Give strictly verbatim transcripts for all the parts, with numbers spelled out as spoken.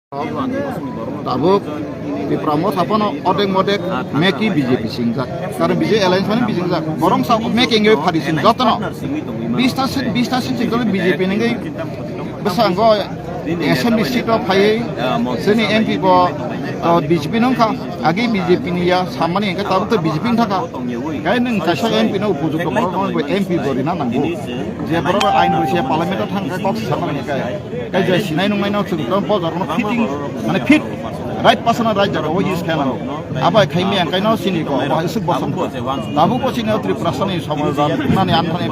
Tabuk Tipra Motha phano odek modek meki B J P singjak. Karon B J P alliance phano bisingjak. Borok sa meki wngwi phari sing jotono. Bista seat, bista seat sing B J P nengwi bwskango assembly seat o phaiwi chini M P bo, uh, B J P nungkha. Agi B J P ni ya samani hingke tabuk to B J P wngkha. Kai nwng kaisa M P no upojukto borok no M P bo rina nango. Je borok ain bo se parliament o thangkha kok samani kai. Kai je sinai nungnai no chwng tong bojor no fitting, mane fit, right person right jaga o use khaina. Abai khai mi ang kai no sini ko, abai isuk bosom. Tabuk bo sini Tripura sani somaj dan nani an thani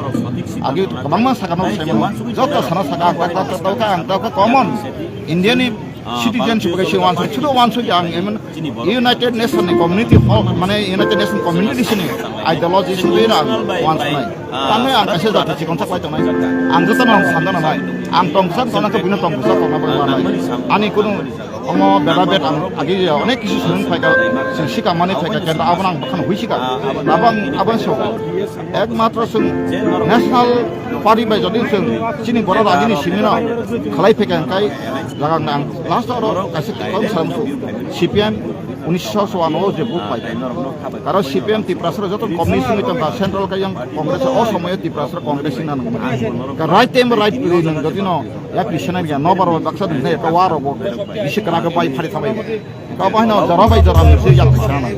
agi kwbangma saka no sai mano. Joto sana saka ang tak tak tak ang tak common India ni citizenship bai se wansuk, sudo wansuk ang emon United Nation ni community hall, mane United Nation community sini ideology sini na wansuk nai. Tamo ang kaisa jati chikon sak bai tongnai. Ang joto no sanda na nai. Ang tongsa tongna khe bino tongsa tongna bai manai. Ani kunu omo beda bet ang agi onek kisu sunung phaika, sing sika mani phaika kenda abang ang bakhan hui sika. Abang abang so. Ekmatro chwng National Party bai jodi chwng chini borok rajini simino khlai phaikha hwnkhe jaga nang last oro kaisa kwbang salamsu C P M unisho soano je buk pai. Karo C P M Tiprasra joto communist wngwi tongkha, central kayang Congress o somoyo Tiprasra Congress wngna nangmani. Ka right time right play nang jodi no ya Christian ya no baro baksa dine ka waro bo bisi kana ka bai phari thabai. Ka bai no jara bai jara se yak sana.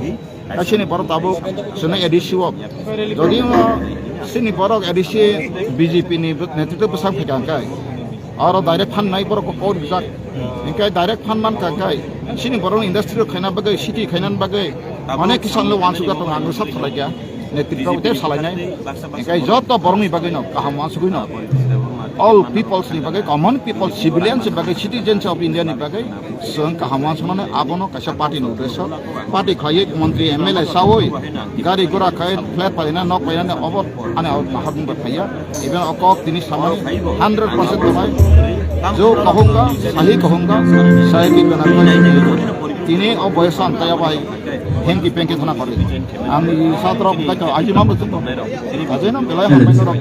Chini borok tabuk chwngno A D C o. Jodi o chini borok A D C B J P ni netritwo bwsang phaikha hwnkhe, oro direct phan nai borok kok rijak. Hwnkhe direct phan mankha hwnkhe chini borok industry rok khaina bagwi, city khaina bagwi onek kisan le wansuk jak tongo, ang sab salai kha. Netritwo tei salainai. Hwnkhe joto borokni bagwino kaham wansugwino. All peoples ni bagwi, common people, civilians ni bagwi, citizens of India ni bagwi. Chwng kaham uansukmani abono kaisa party ni uddesyo. Party khlaiwi montri M L A chawi gari gura khai flat paina nok paina obo ani habung bai phaiya. Even o kok tini samani hundred percent bai. Jo kahunga, sahi kahunga, sahi ki bena tini o boyos am taya bai hengki pengki thana kori. Ang i satrok bai to aji mambo chuko. Ajai nam belai hambai norok.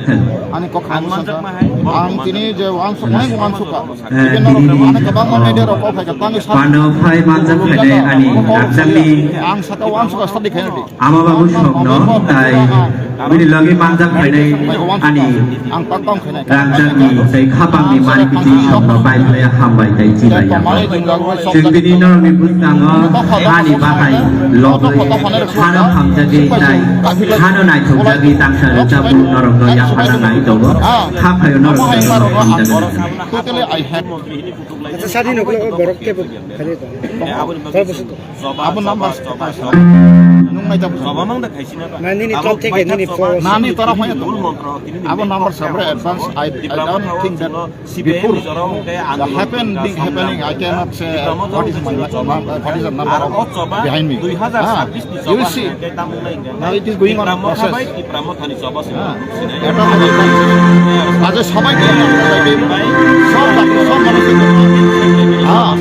Ani kok ang saka. Ang tini je uansuk nai uansuk ka. Even norok ani kabang media rok kok hai ka tangi sa. Pano phai manjak phainai ani rakchangni ang saka uansuk ka study khaina di. Ama babu sokno tai bini logi manjak phainai ani rakchangni tei khapangni mani kiti sokno bai phaya hambai tei chibai ya. Chwng bini norokni bwskango ani bahai logwi hano hamjagwi tai hano naithokjagwi tangsa rwchapmung norokno yaphana nai tongo. Kha phaio norokno hamjagwi. Totally I have. Acha, sadi nokno borok kebo khali to. Abo number. Nung nai ta. Nani ni top theke nini pro. Nani tora hoya to. Abo number sabre advance. I, I don't think that before the happen, big happening, I cannot say what is my number, what is the number of behind me. Ah, you will see. Now it is going on process. Ah, এটা হবে, আজ সবাই সব, সব মানুষের জন্য। Ah,